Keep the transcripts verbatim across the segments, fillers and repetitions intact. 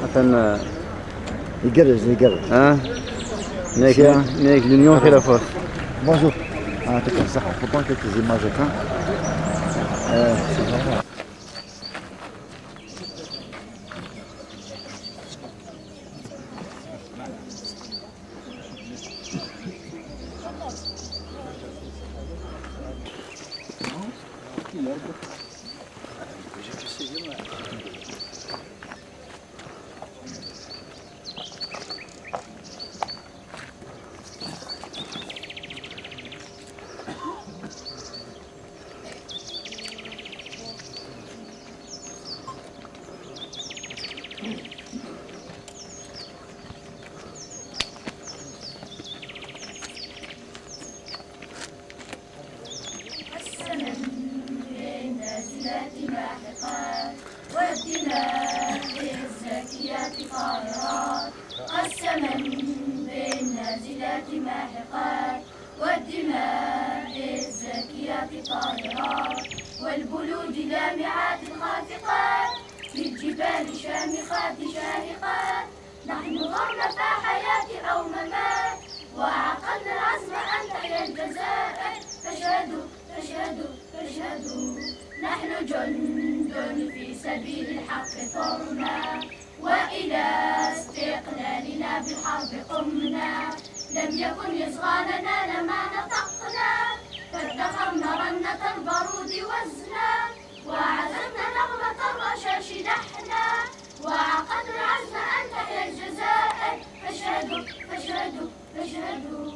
Attends, euh, Igerrez, igerrez. Hein? Avec, euh, avec l'union fait la force. Bonjour. Ah, attends, ça, faut pas quelques images, hein. Euh, c'est vraiment السمن بين نازلات ماحقات، والدماء الزاكيات طاهرات. السمن بين نازلات ماحقات، والدماء الزاكيات طاهرات، والبلود لامعات خافقات، في الجبال شامخات شاهقات. نحن ثرنا فحياة أو ممات، وعقدنا العزم أن تحيا الجزائر. فاشهدوا، فاشهدوا، فاشهدوا، نحن جند في سبيل الحق ثرنا، وإلى استقلالنا بالحرب قمنا. لم يكن يصغى لنا، لما نطقنا، فادخرنا رنة البارود وزنا، وعزفنا نغمة الرشاش لحنا، وعقدنا العزم أن تحيا الجزائر. فاشهدوا، فاشهدوا، فاشهدوا.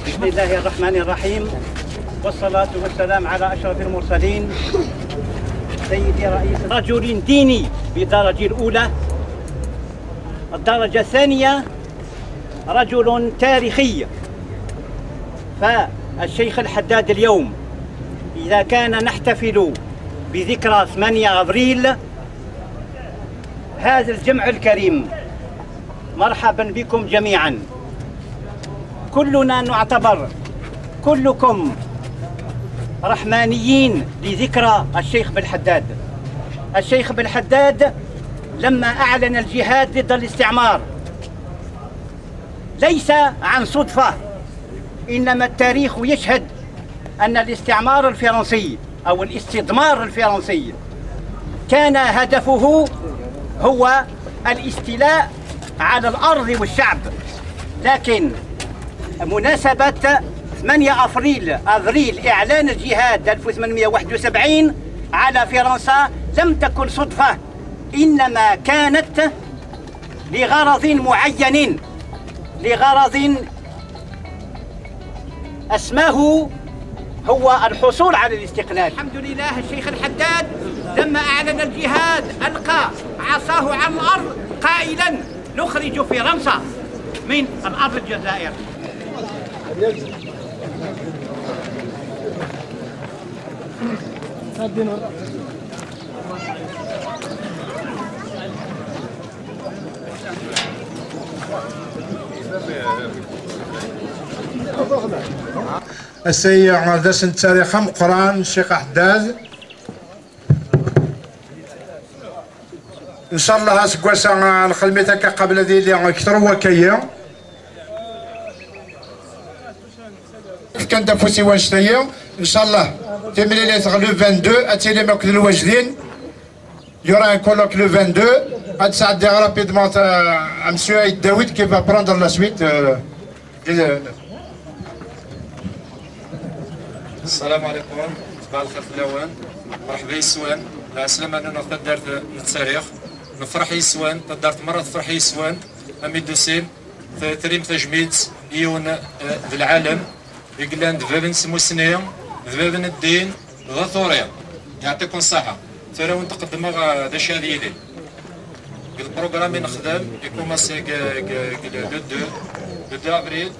بسم الله الرحمن الرحيم، والصلاة والسلام على أشرف المرسلين سيدي رئيس، رجل ديني بالدرجة الأولى. الدرجة الثانية رجل تاريخي. فالشيخ الحداد اليوم، إذا كان نحتفل بذكرى ثمانية أبريل، هذا الجمع الكريم، مرحبا بكم جميعا. كلنا نعتبر، كلكم، رحمانيين لذكرى الشيخ بن حداد. الشيخ بن حداد لما أعلن الجهاد ضد الاستعمار، ليس عن صدفة، إنما التاريخ يشهد أن الاستعمار الفرنسي أو الاستدمار الفرنسي كان هدفه هو الاستيلاء على الأرض والشعب. لكن مناسبة ثمانية أفريل، أفريل، إعلان الجهاد ألف وثمانمائة وواحد وسبعين على فرنسا لم تكن صدفة، إنما كانت لغرض معين، لغرض أسماه هو الحصول على الاستقلال. الحمد لله، الشيخ الحداد لما أعلن الجهاد ألقى عصاه على الأرض قائلا: "نخرج فرنسا من الأرض الجزائر". Ass-agi d ass n ttarix ameqqran, Ccix Ḥeddad. Ncallah aseggas-a lxelmit akka qabel ad yili kter wakka-yi. Fkan-d afus i wannect-agi. Inchallah, timlilit ɣer le vingt-deux, ad tilim akked lwajdin. Il y aura un colloque le vingt-deux. Ad sɛeddiɣ rapidement, euh, à monsieur Aït Daoud qui va prendre la suite, euh, des, euh, Salam alaikum, ṣbaḥ lxir fell-awen. Merḥba yes-wen. Lɛeslama-nneɣ taddart n Ttarix. Nefreḥ yes-wen, taddart merra tefreḥ yes-wen. Am i d-tusim, t-, trim tajmilt i yiwen, eh, d lɛalem i yellan d bab n tmusni, d bab n ddin, d aṭuri. Yeɛṭikum ṣṣaḥa. Tura wen-d-qeddmeɣ, eh, d acu ad yili. Deg lprogram i nexdem, ikumaṣi deg, deg, deg le deux, le deux avril,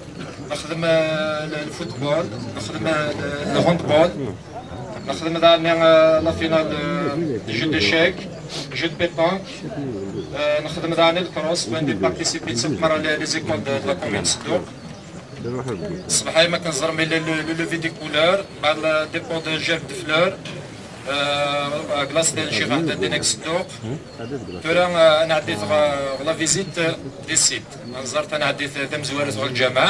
nexdem, eh, le, le football, nexdem, eh, le, le handball, nexdem daɣen, eh, la finale, eh, de jeu d'échecs, jeu de pétanque, eh, nexdem daɣen le cross, win i participin akk merra les, les écoles de, de la commune Sedduq. Ṣṣbeḥ-a ma kan ẓrem le, le, le lever des couleurs, mbeɛd le dépôt de gerbe de fleurs, euh, glace de Ccix Ḥeddad di Nna Sedduq. Tura, euh, ad nɛeddi ɣer, ɣer la visite des sites. Ad nẓer, ad nɛeddi tamezwarut ɣer lǧameɛ.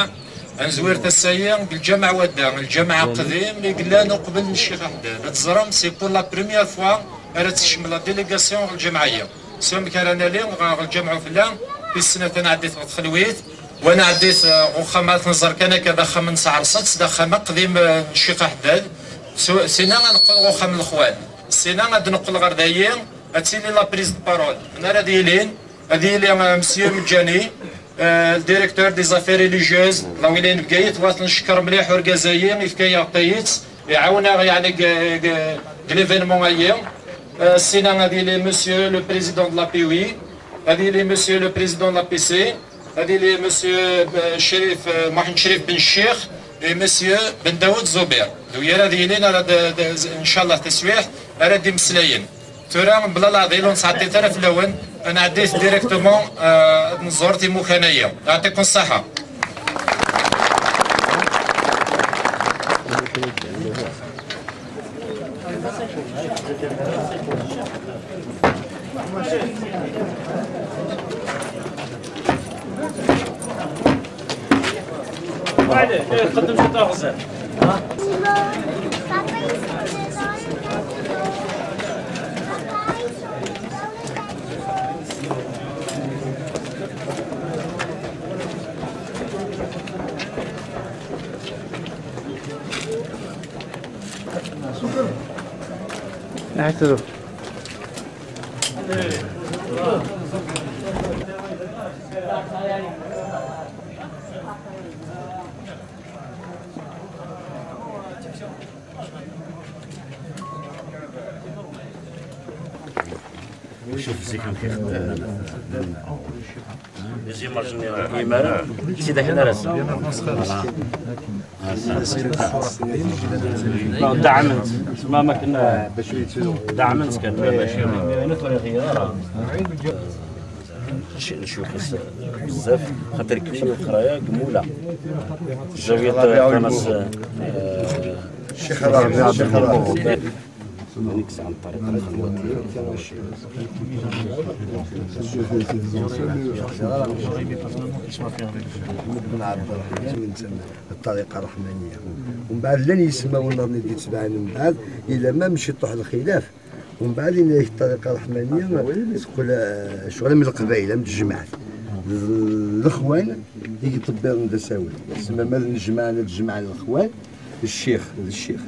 Ad nezwir ass-agi deg lǧameɛ wadda, lǧameɛ aqdim i yellan uqbel n Ccix Ḥeddad. Ad teẓrem, c'est pour la première fois ara tekcem la délégation ɣer lǧameɛ-agi. S wamek ara nali ɣer, ɣer lǧameɛ ufella, tis snat ad nɛeddi ɣer txelwit, wa nɛeddi, eh, uxxam ara t-nẓer kan akka d axxam n Sɛerṣet, d axxam aqdim, eh, n Ccix Ḥeddad. S-, sina ad neqqel ɣer uxxam n lexwan. Sina ad neqqel ɣer dayi, ad tili la prise de parole. Win ara d-yilin, ad yili, eh, Monsieur Medjani, eh, le directeur des affaires religieuses, la wilaya n Bgayet, wa t-neckeṛ mliḥ urgaz-ayi, yefka-yaɣ tayet, iɛawen-aɣ yeɛni deg, deg, deg l'événement-ayi. Eh, sina ad yili Monsieur le Président de la P U I, ad yili Monsieur le Président de la P C, ad yili Monsieur, eh, Crif, eh, Mohamed Crif Ben Ccix et Monsieur Ben Daoud Zoubir. D wid ara d-yilin ara d, d, inchallah taswiɛt ara d-imeslayen. Tura, bla leɛḍil ur nettɛeṭṭil ara fell-awen, ad nɛeddi directement, eh, ad nẓer timukan-ayi. Yeɛṭikum ṣṣaḥa. شوف زيك كيف. ديزيام مارجن يمارا سيدا كنا راس. دعمنت ما ما كنا دعمنت كان ماشي. شي شي خص بزاف خاطر كليني وقرايه قموله. زاويه تونس. الشيخ الرابع. الشيخ الرابع. هذيك عن طريق الخلوات. بن عبد الرحمن من تما الطريقه الرحمانيه. ومن بعد لن يسمى والنظر اللي تبعنا من بعد الا ما مشي طوح الخلاف. ومن بعد إن الطريقه الرحمانيه تقول، آه، شغل من القبائل من الجماعات الاخوان يطبقون ذا ساوي. سما ما نجمع نجمع الاخوان الشيخ الشيخ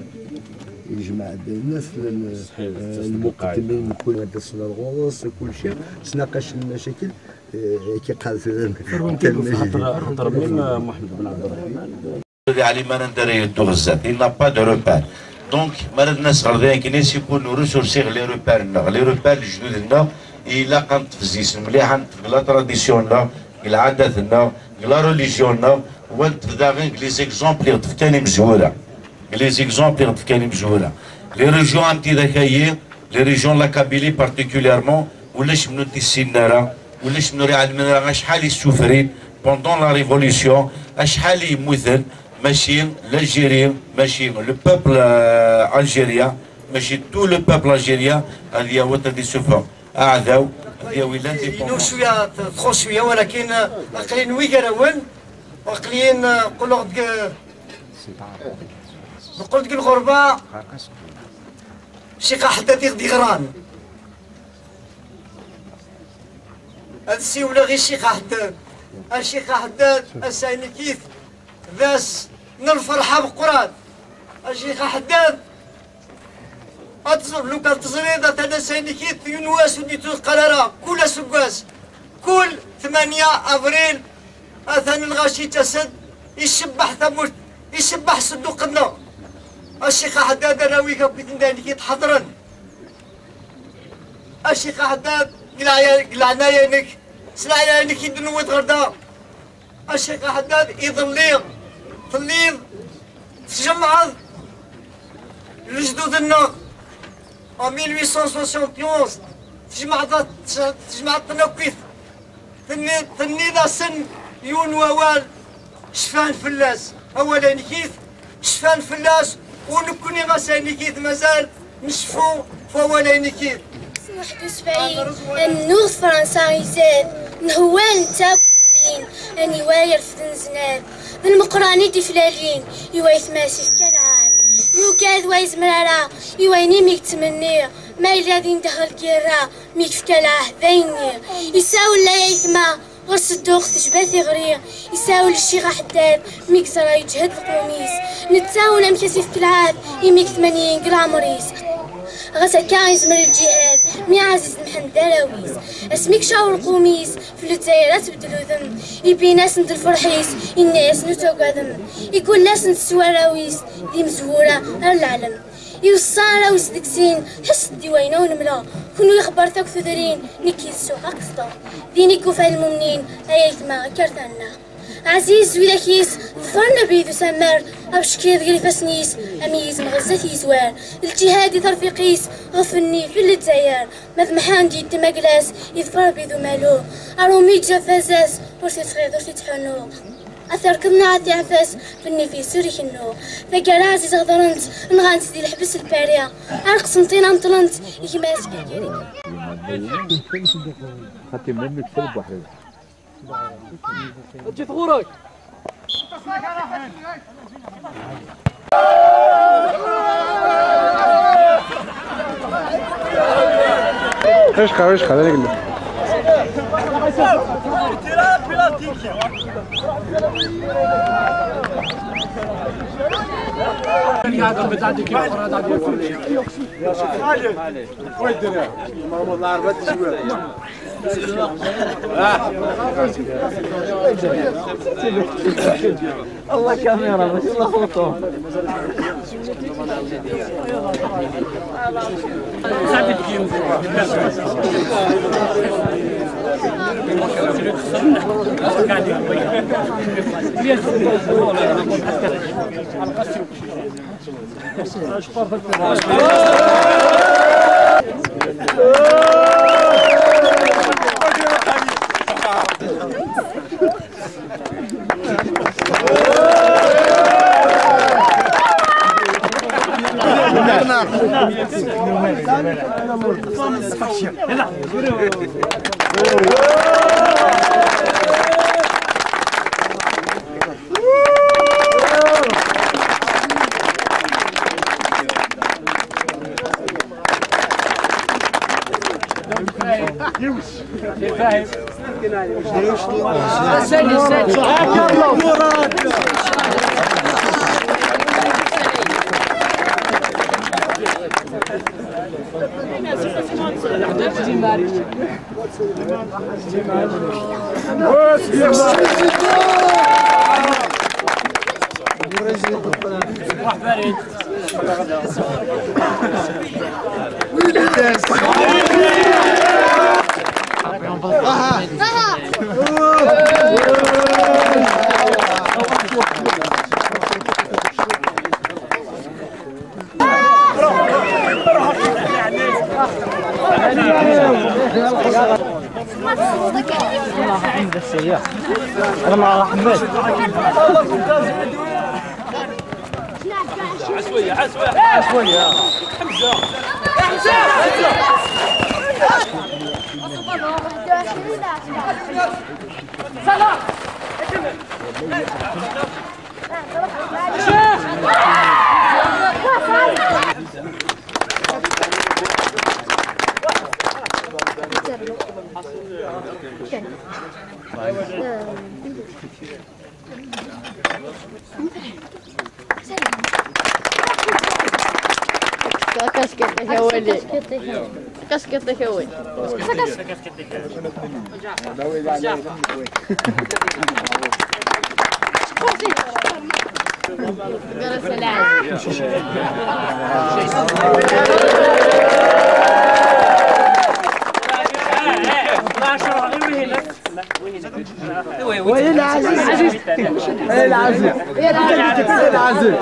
يجمع الناس، لأن، آه، المقدمين من كل هذا الصدر غوص، كل شيء، تناقش المشاكل، آه، كي قال في التلميذ. خاطر خاطر من محمد بن عبد الرحمن. علي ما ندري يدو غزات، il n'a pas de repère. Donc ما ردنا صغر ذاك نيسي يكون ريسورسي غ لي روبير نغ لي روبير الجدود نغ. إلا قنت في الزيس مليحة، نتبع لا تراديسيون نغ، العادات نغ، la religion نغ، وانت داغن لي زيكزومبل يغدف كان مزوره. لي زيكزومبل يغدف كان مزوره. لي ريجيون انتي ذاكايي، لي ريجيون لا كابيلي بارتيكوليرمون، ولاش منو تيسين نارا، ولاش منو يعلمنا راه شحال يسوفرين بوندون لا ريفوليسيون، شحال يموتن، ماشي لالجيري، ماشي لو بوبل، آه، الجيريان، ماشي تو لو بوبل الجيريان، هذه هو تدي سوفر. اعداو، هذه هو لانديبوندونس. شويه تخو شويه، ولكن، آه، عقلين ويقراون، وعقلين، آه، قولوا غد-، Neqqel deg lɣerba, Ccix Aḥeddad i ɣ-d-yeɣran. Ad siwleɣ i Ccix Aḥeddad. A Ccix Aḥeddad, ass-a inek-it d ass n lferḥ ameqqran. A Ccix Aḥeddad, ad teẓ-, lukan teẓriḍ, atan ass-a inek-it, yiwen wass ur d-yettwaqqal ara, kul aseggas, kul tmanya abril, atan lɣaci yettas-d, icebbeḥ tamurt, icebbeḥ ṣedduq-nneɣ. A Ccix Aḥeddad, arraw-ik akk i ten-, d ayen i k-id-ḥeḍren. A Ccix Aḥeddad, deg leɛya-, deg leɛnaya-inek, s leɛnaya-inek i d-newweḍ ɣer da. A Ccix Aḥeddad, iḍelli telliḍ tjemɛeḍ lejdud-nneɣ en mille huit cent soixante et onze, tjemɛeḍ-, tjemɛeḍ-ten akkit. Tenni-, tenniḍ-asen yiwen wawal, cfan fell-as. Awal-inek-it, cfan fell-as, u nekkni ɣas ayen-ik-it mazal nceffu f wawal-inek-it. Waḥed u sebɛin, amennuɣ d Fransa izad, nhewwal netta akk din, aniwa yerfden zznad, d lmeqran i d-iflalin, i waytma-s ifka lɛahed, yugad wa yezmer ara, i wayen imi yettmenni, ma yella din dehel girra, mi yefka lɛahed d ayenni, isawel ay aytma, ɣer Sedduq tejba tiɣri, isawel Ccix Aḥeddad, mi yeẓra yeǧhed lqum-is. Netta unamek as-ifk lɛahed, imi deg tmanyin deg leɛmer-is. Ɣas akka izmer lǧihad, mi Ɛziz Mḥend d arraw-is. Asmi yekca ulqum-is, f Lezzayer ad tbeddel udem. Ibin-asen-d lferḥ-is, yenna-yasen ur ttaggadem. Igull-asen-d s warraw-is, d imezwura ar leɛlem. Iweṣṣa arraw-is deg sin, ḥesset-d i wayen ur nemla. Kunwi xebbret akk tudrin, nekk yid-s uɣeɣ-d ṭṭer. Din i yufa lmumnin, ay aytma, kker tanna. Ɛziz, widak-is, ḍefren abrid usammer, abeckiḍ gar ifassen-is, am yizem ɣer zdat yezwar. Lǧihad i terfiq-is, ɣef nnif, i Lezzayer. Ma d Mḥend yeddem aglas, yeḍfer abrid umalu. Aṛumi yeǧǧa faz-as, ur t-ittɣiḍ, ur t-ittḥunnu. Ad t-irkeḍ neɣ ad t-iɛfes, bennif-is ur ikennu. Taggara ɛziz ɣeḍrent, nɣant di leḥbes lpari. Ar qsent ina meṭlent, gma-s kikiri. Xaṭi, ma mi tfel buḥri. Eǧǧ-it ɣur-k. Acḥal, acḥal, ad ak-d-, الله كاميرا، ماشي الله فوتو. Kasket-ik a Wali. Kasket-ik a Wali. وي، وي، العزيز. العزيز. العزيز.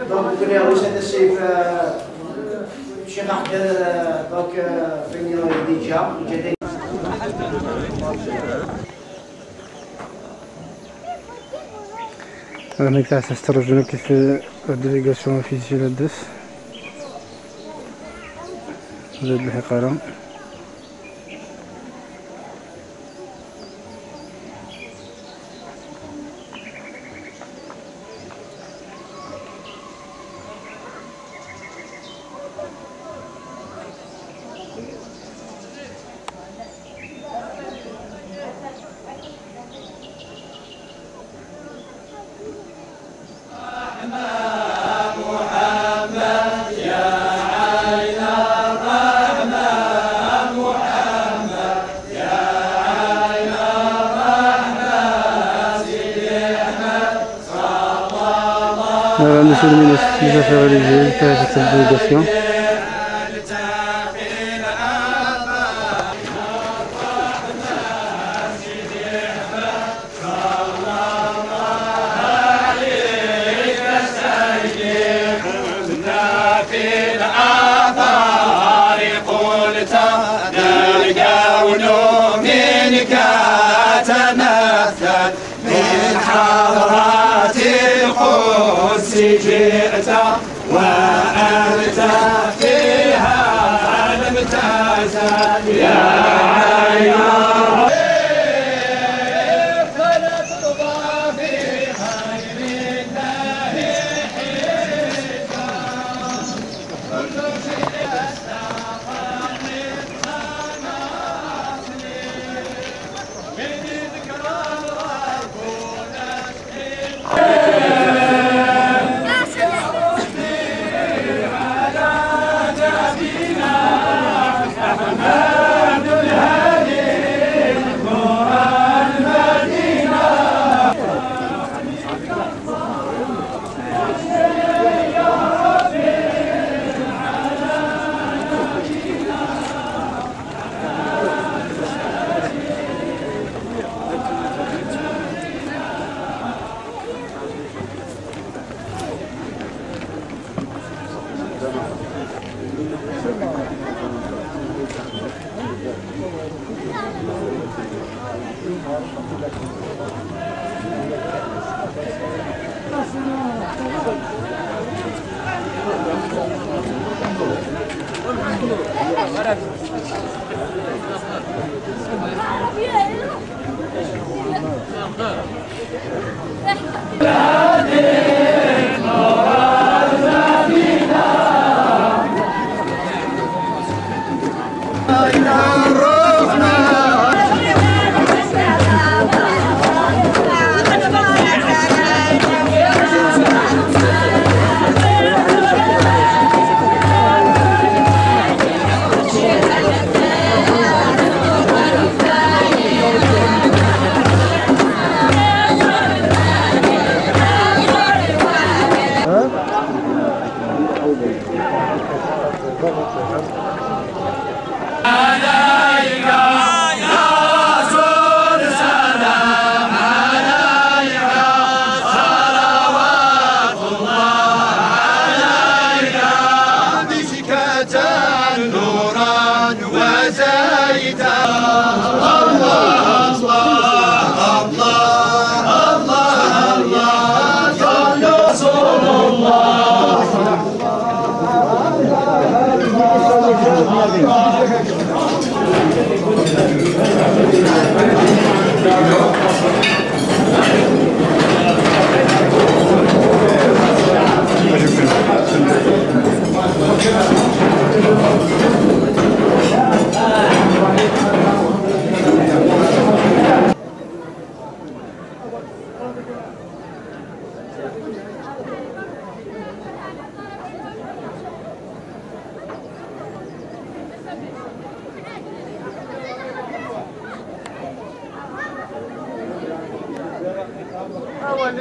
Donc, كنا وش هذا الشيء، آه، الشيخ أحمد، آه، donc، آه، بني ديجا، جديد. رانا كاع تسترجعنا كيف الديليغاسيون اوفيسيال هدس. زاد الحقارة. آه، مسلمين مسافر الجيل تحت الديليغاسيون. في الآثار قلت: الكون منك تمثل، من حضرة القدس جئت، وأنت فيها لم تزل يا عين.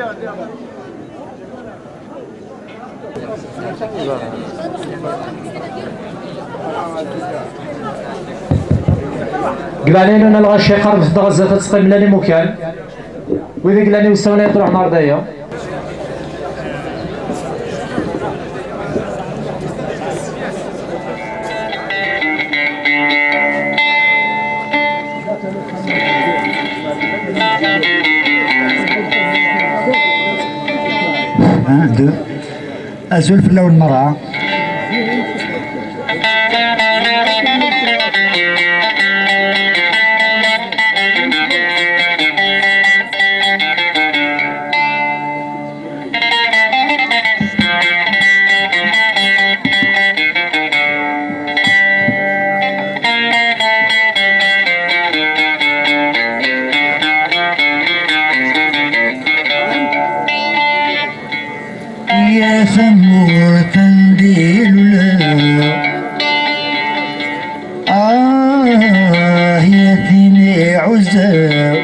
Deg leɛnaya-nwen a lɣaci, qerrbet-d ɣer zdat ad teqqimem llan imukan. Wid i yellan iwsawen ad truḥem ɣer daya. Un, deux. Azul fell-awen merra. Ya tamurt anda i luleɣ, ah, ya tin i ɛuzzeɣ,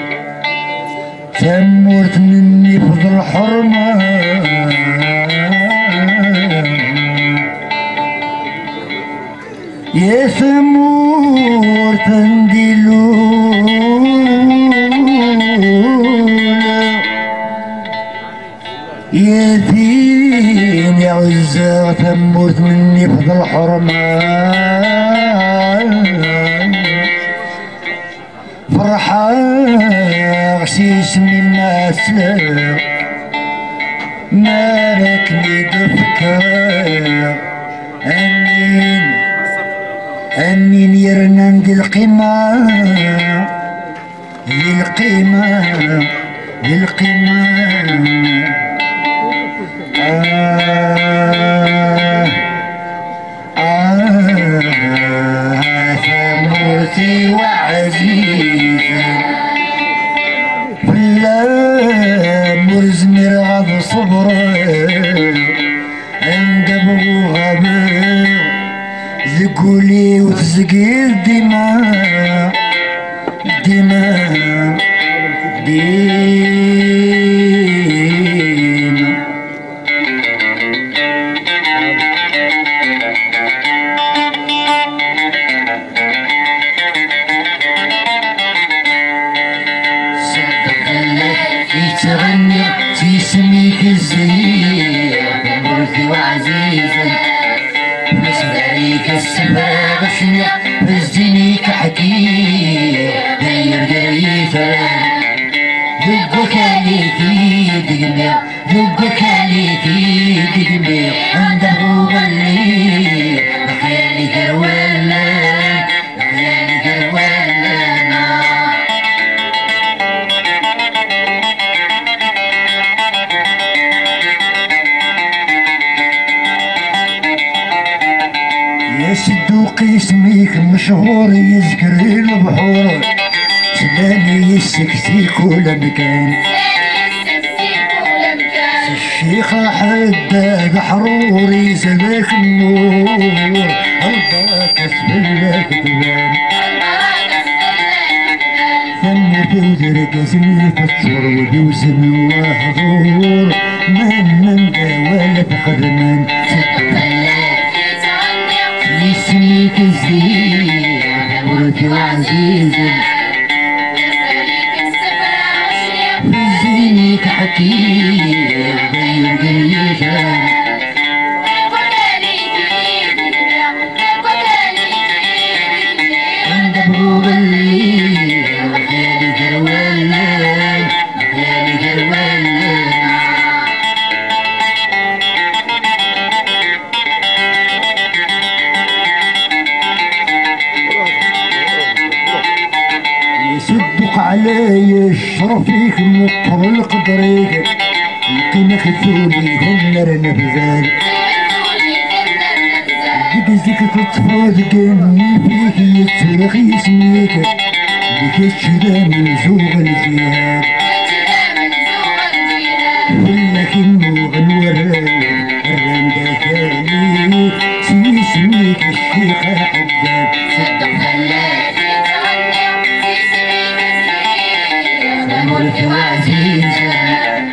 tamurt n nnif d lḥerma. Ya tamurt anda i luleɣ, ya tin i ɛuzzeɣ, tamurt n nnif d lḥerma. Ferḥeɣ s yisem-im ma sleɣ, mi ara kem-id-fekreɣ, amin, amin yernan di lqima, di lqima, di lqima. Ah. Ah, tamurt-iw ɛzizen, fell-am ur zmireɣ ad ṣebreɣ. Anda bɣuɣ abeɣ, deg wul-iw tezgiḍ dima, dima, dima. Ṣeddeq fell-ak i ttɣenniɣ, s yisem-ik zziɣ, tamurt-iw ɛzizen. Nesbari-k ssefraɣ cniɣ, zzin-ik ḥkiɣ, d ayer gar yitran. Deg wakal-ik i d-gmiɣ, deg wakal-ik i d-gmiɣ, anda uɣelli, lexyal gar wallen, lexyal gar wallen. Yas dduq isem-ik mechuṛ, yezger i lebḥuṛ, slan yes-k si kul amkan. S ccix Ḥeddad Ḥruri zad akemmur, lbaraka fell-ak tban. Tamurt-iw d irgazen i teččur, wid iwzen lehdur, ma nnan d awal ad t-xedmen. Yisem-ik zziɣ, tamurt-iw ɛzizen. Zzin-ik ḥkiɣ, d ayen d-yejran. Anda bɣuɣ lliɣ, lxir gar wallen, lxir gar wallen. Yessedduq ɛlay ccref-ik, meqqer lqedr-ik, lqima-k tuli tenner nebdal. Deg zik teṭṭfeḍ deg nnif-ik, yettrix yisem-ik, d kečč d amenzu n lǧihad. Fell-ak i nnuɣen warraw, rran-d akal-ik, s yisem-ik a ccix aḥeddad. Seddeq fell-ak i ttɣenniɣ, s yisem-ik zziɣ, tamurt-iw ɛzizen.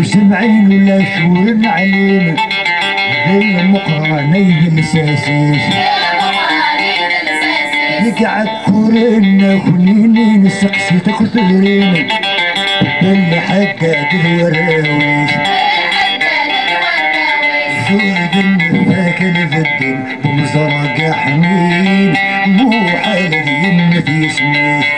Semɛin ulac ur neɛlim, d lmeqran ay d lsas-is. Deg ɛekkuren akninin seqsit akk tudrin, belli ḥaddad d warraw-is. Zurden fak lbeddin, bumẓer gaḥnin, muḥal ad yemmet yisem-is.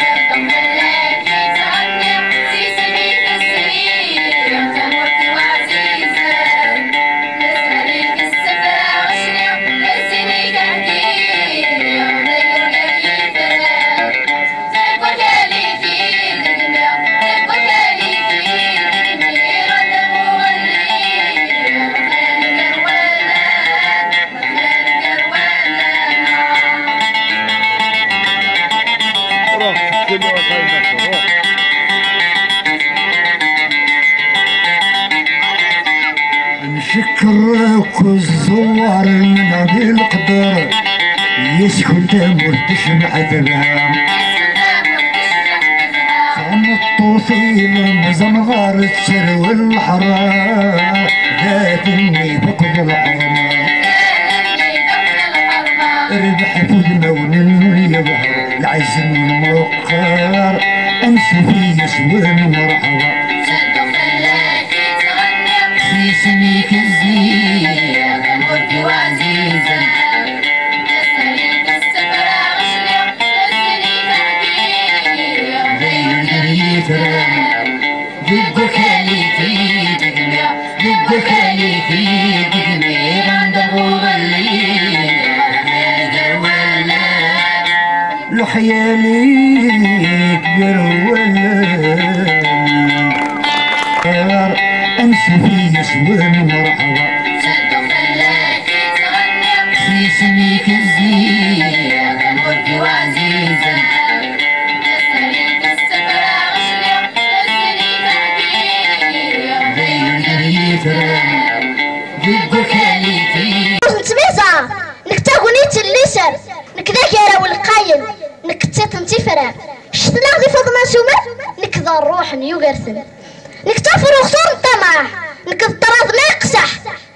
Ncekkeṛ akk ẓẓuwar-nneɣ di leqder, yes-kent tamurt tecbeḥ tebha. Tameṭṭut ilemẓ amɣar, tterwel leḥrar, d at nnif akked lḥerma. Rbeḥ f udmawen n yeḍher, lɛezz n lmuqqar, ansuf yis-wen merḥba. Ceddeɣ fell-ak i ttɣenniɣ, s yisem-ik zziɣ, tamurt-iw ɛzizen. Asali tessefraɣ cliɣ, asali teɛdiɣ, d ayen gar yitran. Deg wakal-ik i d-gmiɣ, deg wakal-ik i d-gmiɣ, anda ɣur-i d awal. Leḥyal-ik gar wallen, ansuf yis-wen merḥba. Ceddeɣ fell-ak i ttɣenniɣ, s yisem-ik zziɣ, tamurt-iw ɛzizen. Asali tessefraɣ cliɣ, asali teɛdiɣ, d ayen gar yitran. Deg wakal-ik i Nettmiẓa, nekk d tagnit n liser, nekk d agaraw lqayen, nekk d tiṭ n tifrar. Ccetla di Faḍma Sumer, nekk d ṛṛuḥ n Yugerten. Nekk d tafruxt ur neṭṭamaɛ, nekk d ṭṭrad ma yeqseḥ,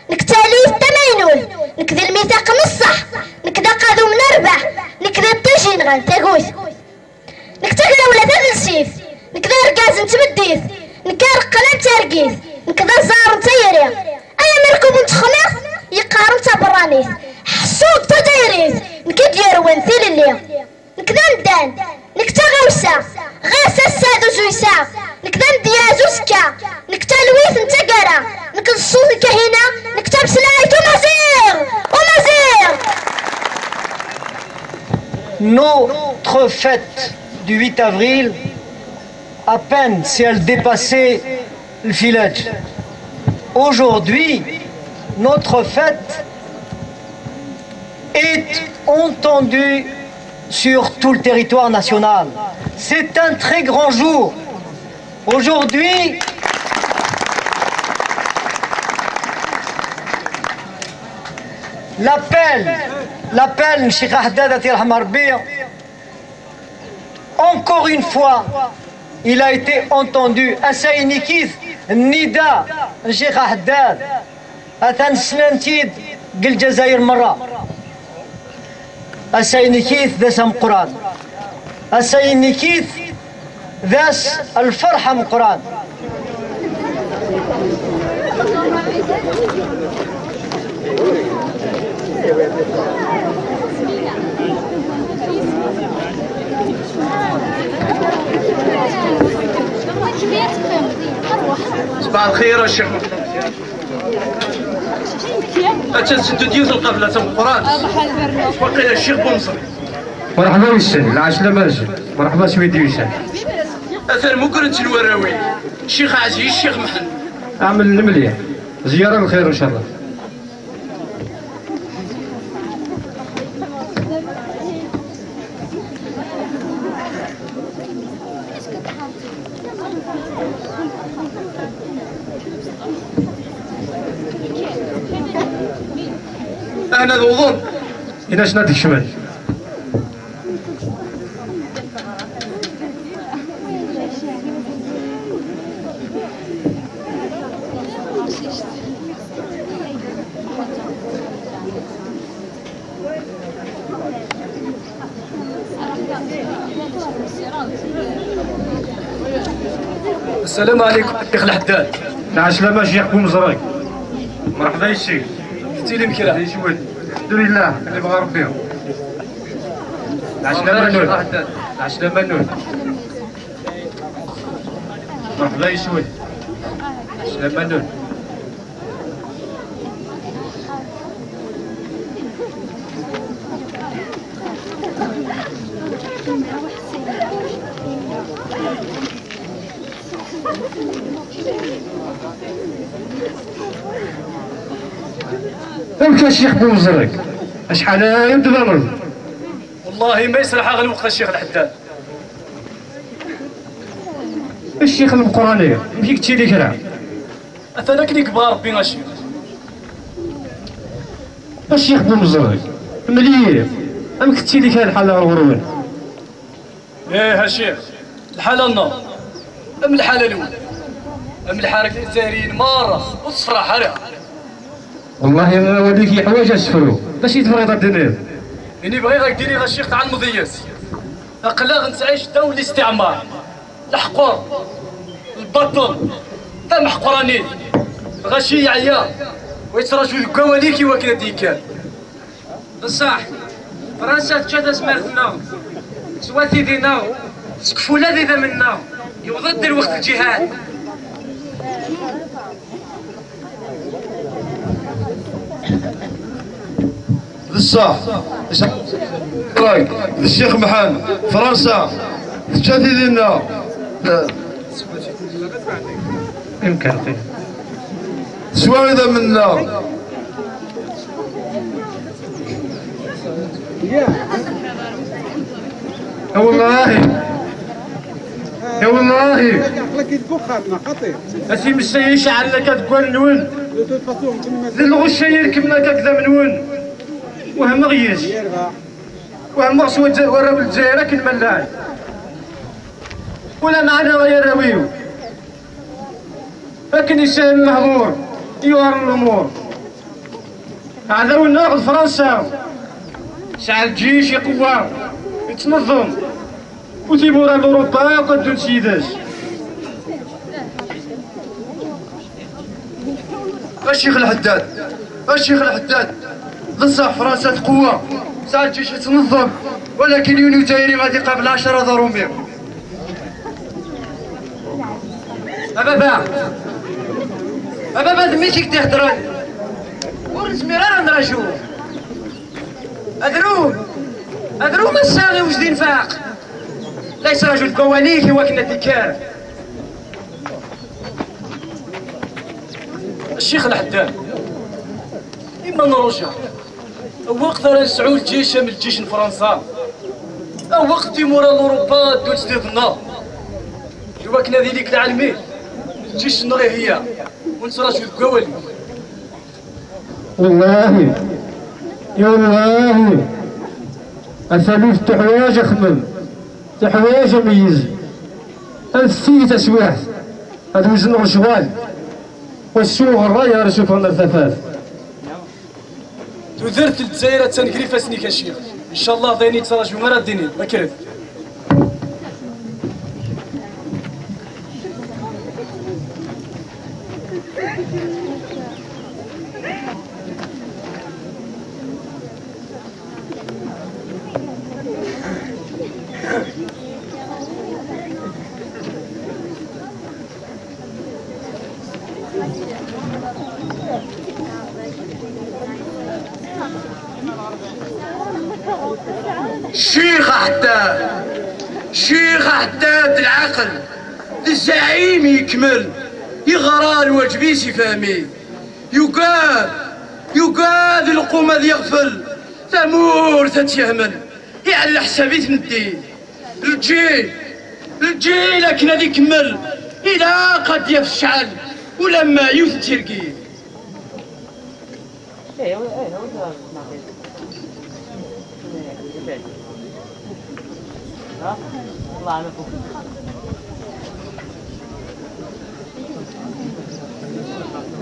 nekk d tallit tamaynut, nekk d lmithaq n ṣṣeḥ, nekk d aqadum n rrbeḥ, nekk d iṭij yenɣan tagut. Nekk d tagrawla tadelsif, nekk d argaz n tmeddit, nekk areqqel n targit, nekk d aẓar n tayri. Ay amerkub n texmirt yeqqaren taberranit, ḥṣu d tudayrit, nekk i d-yurwen tilelli. Nekk d amdan, nekk d taɣawsa, ɣas ass-a d uzuysa, nekk d amedyaz uzekka, nekk d talwit n taggara, nekk d ṣṣut n Kahina, nekk d tameslayt umaziɣ! Umaziɣ! Notre fête du huit avril, à peine si elle dépassait le village. Aujourd'hui, notre fête est entendue sur tout le territoire national. C'est un très grand jour. Aujourd'hui, l'appel, l'appel n Cheikh Aḥeddad, ad t-yerḥem Rebbi, encore une fois, il a été entendu. Ass-a inikit nnida n Cheikh Aḥeddad, atan slan-t-id deg Lezzayer merra. Ass-a inikit d ass ameqqran. Ass-a inikit d ass lferḥ ameqqran. صباح الخير الشيخ محمد. Atta tetteddu-d yiwet n lqafla d tameqqrant. Waqila Ccix Bumṣri. Merḥba yes-sen, lɛeslama-nsen. Merḥba s wid yusan. Atan mugren-ten warraw-ik, Ccix Ɛziz, Ccix Mḥend. Ɛmel lemliḥ. Ziyara lxir, ncallah. Ahna d uḍun. Ini-asen ad d-kecmen. السلام عليكم الشيخ الحداد. العسلامة شيخ بومزريق. مرحبا يا الشيخ. فتي لي مكرا. الحمد لله، اللي بغى ربي. العسلامة نور. العسلامة نور. مرحبا يسوي. العسلامة نور. امك الشيخ بومزريق، اشحال انت ضامن؟ والله ما يسرح غير وقت الشيخ الحداد. الشيخ المقراني، مشيك تشيلي كرا؟ أثناك ليك بغا ربي أشيخ. الشيخ بومزريق، مليح. أمك تشيلي كان الحالة غرور؟ إيه أشيخ، الحالة النار. أم الحالة الأولى. أم الحركة الجزائريين مرة والصراحة راه. والله ما وليك حوايج أسفرو. باش يتفرض الدنيا. إني بغيغ ديري غا الشيخ تاع المضياس. أقلاغ نتعيش داو الاستعمار. الحقور، البطل، تاع محقرانين. غاشي يعيا ويتراجو ديك كواليكي واكنا ديكان. بصح فرنسا تشا تسمارتنا، سواتي دينا، سكفولا دي دمنا، يوضد الوقت الجهاد. بصح راك الشيخ محمد، فرنسا تشاتي لنا. يمكن. سوى إذا منا. والله. يا والله. أسي مسيش على كتقول نون. ذي الغشة يركب لك أقدم نون. وهم غيش. وهم غيش وجه ورا بالجزائر كل ملاي. ولا معنا يا راويو. لكن يسهل المهمور. يوهر الأمور. عداونا غد فرنسا. شعل الجيش يقوى. يتنظم. وتيمورا لأوروبا قدو تسيداش. الشيخ الحداد، الشيخ الحداد، بصح فرنسا تقوى، ساعة الجيش يتنظم، ولكن يونيو تايري غادي يقابل عشرة ضرومي. أبابا، أبابا ذميتك تهدران، ورزمي راه نراجو. أدرو، أدرو ما الساغي وجدي نفاق. ليس رجل كواليك وكنا ديكار. الشيخ الحداد، إما نرجع وقت راه نسعو الجيش من الجيش فرنسا، وقت تيمورا لأوروبا دول سديدنا، الوقت نادي ليك العالمين، الجيش نغي هي، ونتراجو الكوالي. والله، يا والله، أساليف تحواج أخمم، تحواج أميز، أنسي تسويح، هاد وزن الشوال، والسوق الراية راه شوفهم الثفاف. تدرت الجزائر تنقري فاسني كشيخ. إن شاء الله ضيني تراجو مرة ديني، ما كرهت. الشيخ حداد، الشيخ حداد العقل، الزعيم يكمل، يغرى الواجب يسفهمي، يقاد، يقاد القوم هذا يغفل، ثمور تتيهمل، يعلى حسابي تندي. الجيل، الجيل أكن هذا يكمل، إلا قد يفشعل، ولما يوث التركيز.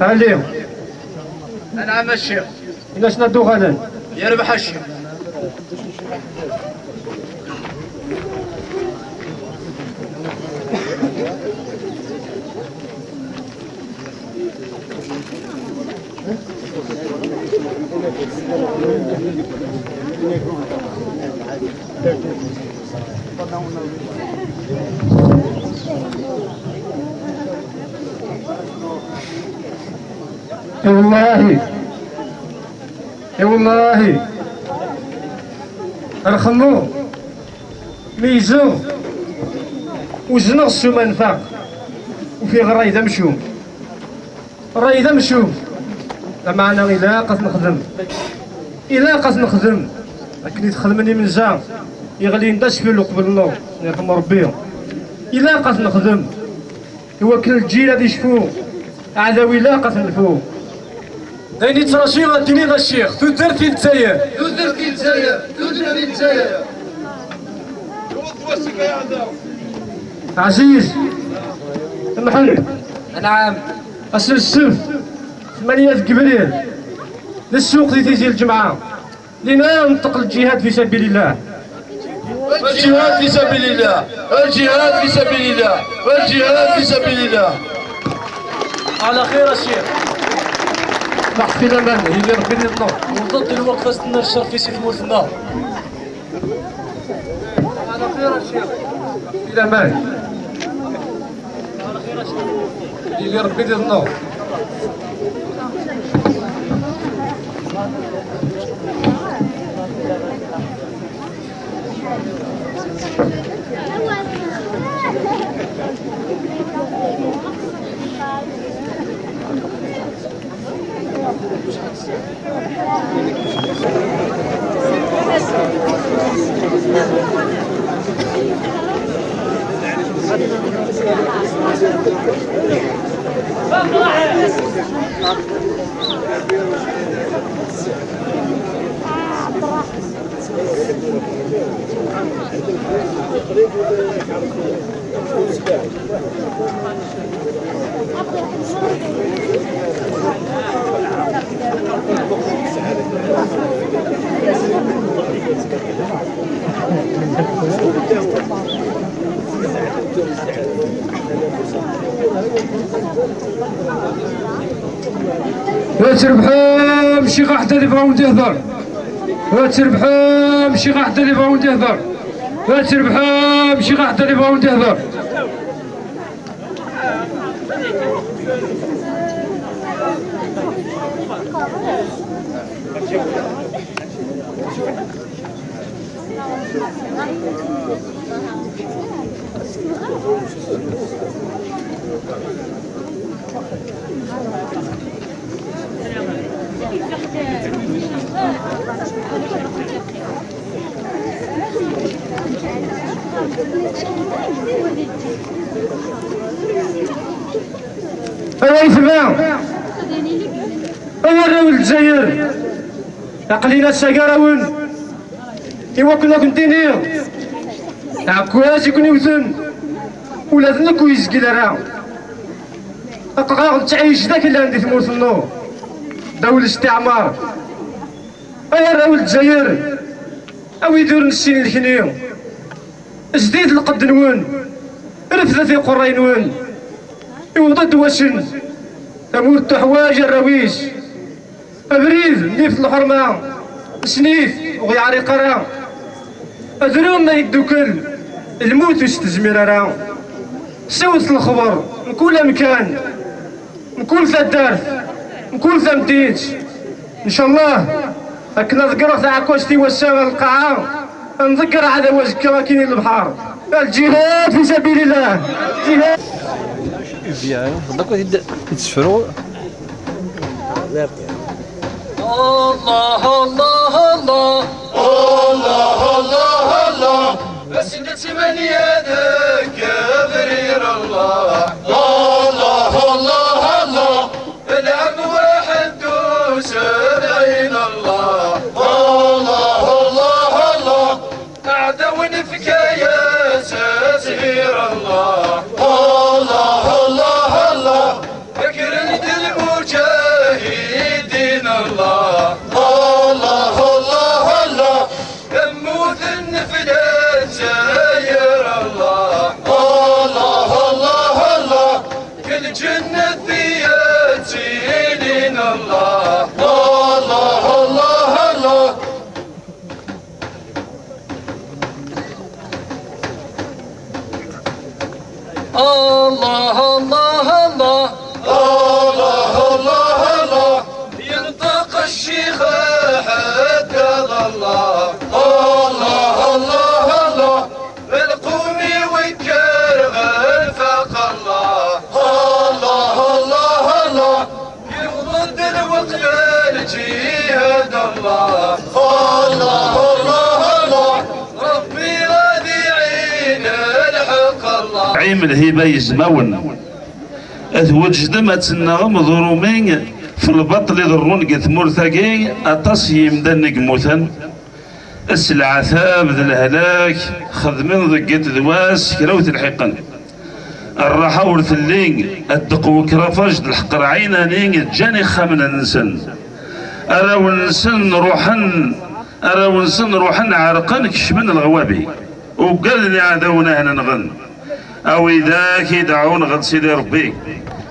علي. أنا ماشي. إلا شنا دوغانا. يا ربح الشيخ. اي والله، اي والله. رخمو ميزو وزنغ السوم انفاق، وفي غراي ذا مشوم. الرأي ذا مشوم. لمعنا إلا قد نخدم، إلا قد نخدم. لكن يتخدمني من زا يغلي نداس في قبل النور، يرحم ربي. إلا قد نخدم، هو كل الجيل هذا يشفو. أعداوي لا قد نفو. داين يتراشي غديني غا الشيخ، تودرتي الجزائر. تودرتي الجزائر، تودرتي الجزائر. عزيز محمد. نعم. أصل السبت ثمانية قبريل للسوق في تيزي الجمعة، لنا ننطق الجهاد في سبيل الله. الجهاد في سبيل الله، الجهاد في سبيل الله، الجهاد في سبيل الله. على خير الشيخ. راح في الأمان، هي اللي ربي يضمن. وضد الوقفة استنى الشرف في سيف موت النار. على خير الشيخ. في الأمان. اللي ربي يضمن. وتربحوا ماشي غا حتى اللي بغاو يهضر. وتربحوا ماشي غا حتى اللي بغاو يهضر. وتربحوا ماشي غا حتى اللي بغاو يهضر. أيها الجماعة، أيها الجزائر، aql-in ass-agi ara wen-, iwakken ad ken-d-iniɣ, ɛekkaz i ken-iwten, ula d nekk ur yezgil ara. Aql-aɣ nettɛic d akellan di tmurt n Nuṛ, ddaw listiɛmar. Ay arraw n Lezzayer, a wid ur nessin lekni, zdid lqedd-nwen, refdet iqerray-nwen, iwweḍ-d wass-n, tamurt tuḥwaǧ arraw-is. Abrid nnif n lḥerma, nsnif ur ɣ-yeɛriq ara. Adrum ma yeddukel, lmut ur s-tezmir ara. Siwet lexber mkul amkan, mkul taddart, mkul tamdint. Ncallah akken ad ḍeggreɣ taɛekkazt i wass-a ɣer lqaɛa, ad nḍegger aɛdaw azekka akkin i lebḥer. Lǧihad fi sabilillah. Lǧihad. Bien, d'accord, il, il se feront. الله الله الله الله الله الله الله. بس نتمنى ذاك برير الله. الله الله الله. العام واحد وسبعين الله. الله الله الله. أعداء في كياس زهير الله. الله الله الله. أكرمت المجاهدين الله. الله الله الله. أموت النفلة زاير الله. الله، الله، الله. الله، الله، الله. ينطق الشيخ حتى الله. الله، الله، الله. القوم يوكر غير فاق الله. الله، الله، الله. يوضد الوقت للجهاد الله. الله، الله، الله. ربي غادي يعين الحق الله. Ɛim lhiba yezmawen. Ad twejdem ad tennaɣem ḍurumi f lbaṭel iḍerrun deg tmurt-agi, aṭas n yimdanen i yemmuten. S leɛtab d lehlak xedmen deg iḍ d wass kra ur t-lḥiqen. Rraḥa ur telli, ddeq wekrafaj d lḥeqq rɛinani ǧǧan ixxamen-nsen. Arraw-nsen ruḥen, arraw-nsen ruḥen ɛerqen kecmen leɣwabi. Ugaden iɛdawen ad nɣen. A widak i dɛun ɣer Sidi Rebbi,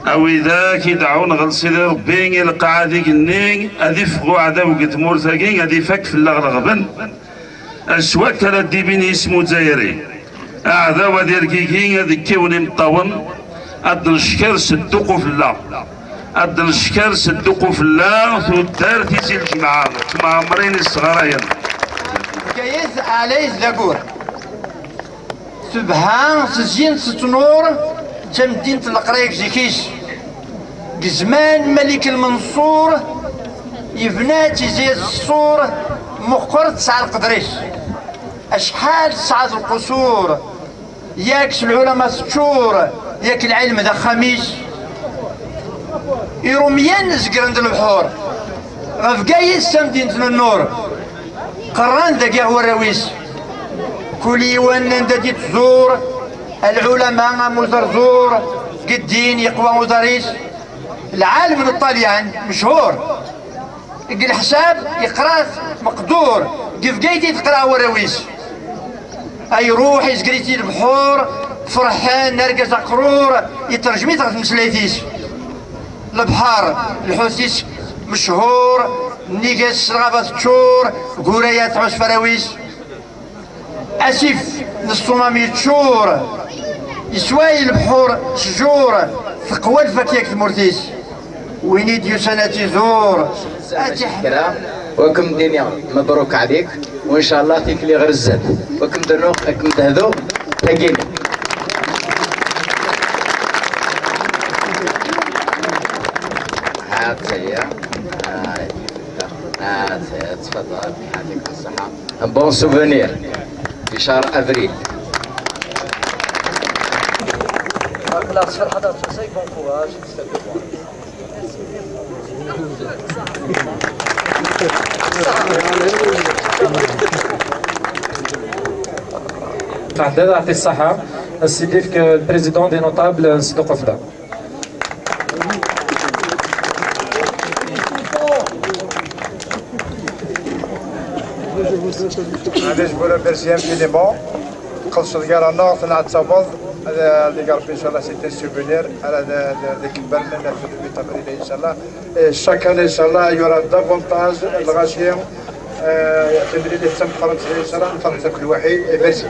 a widak i dɛun ɣer Sidi Rebbi, i lqaɛa d igenni, ad iffeɣ uɛdaw deg tmurt-agi, ad ifak fell-aɣ leɣben. Aswak ara d-ibin yisem uzzayri. Aɛdaw ad irgigi, ad kkiwen imeṭṭawen, ad d-necker s dduq ufella. Ad d-necker s dduq ufella, tuddart i si lǧemɛa, tmeɛmrin isɣarayen. Bgayet ɛlayet d agur. Tebha s zzin s ttnur, d tamdint n leqrayek zik-is. Deg zzman Malik Lmenṣur, yebna-tt izya s ṣṣur, meqqer tesɛa lqedr-is. Acḥal tesɛa d lqusur, yak s lɛulama teččur, yak lɛilm d axxam-is. Irumyen zegren-d lebḥur, ɣef Bgayet s tamdint n nnur. Qerran dagi ɣer warraw-is. Kul yiwen anda d-ittẓur, lɛulama am uẓerẓur, deg ddin yeqwa uḍar-is. Lɛalem n Ṭṭalyan mechur, deg leḥsab yeqra-t meqdur, deg Bgayet i t-qran warraw-is. Ay ruḥ izger-itt-id lebḥur, ferḥen argaz aqrur, yettṛejm-it ɣer tmeslayt-is. Lebḥer, lḥut-is mechur, nnig-as lɣaba teččur, guraya tɛuss faraw-is. Asif n ṣṣumam yeččur, yesway lebḥur s jjur, teqwa lfakya deg tmurt-is. Win i d-yusan ad tt-iẓur, ad tt-iḥemmel. Kra, u ad kem-d-iniɣ mebruk ɛlik, u ncallah tikli ɣer zdat. U ad kem-d-rnuɣ, ad kem-d-hduɣ, tagini. هاتيا. هاي. هاتيا، تفضل، يعطيك الصحة. Un bon souvenir في شهر أفريل. Taḥdad, يعطي الصحة. السيدي البريزيدون دي نوتابل، صدوق فدا. معليش، بولا، merci infiniment. Txellṣeḍ gar-aneɣ, tenɛettabeḍ, ad, ad iga Rebbi, inchallah, c'est un souvenir, ara d, d, d ikemmer lana fi lmit avril, inchallah. Et chaque année, inchallah, il y aura davantage, lɣaci, euh, timlilit d tameqqrant, inchallah, nferḥ akk lwaḥid, et merci.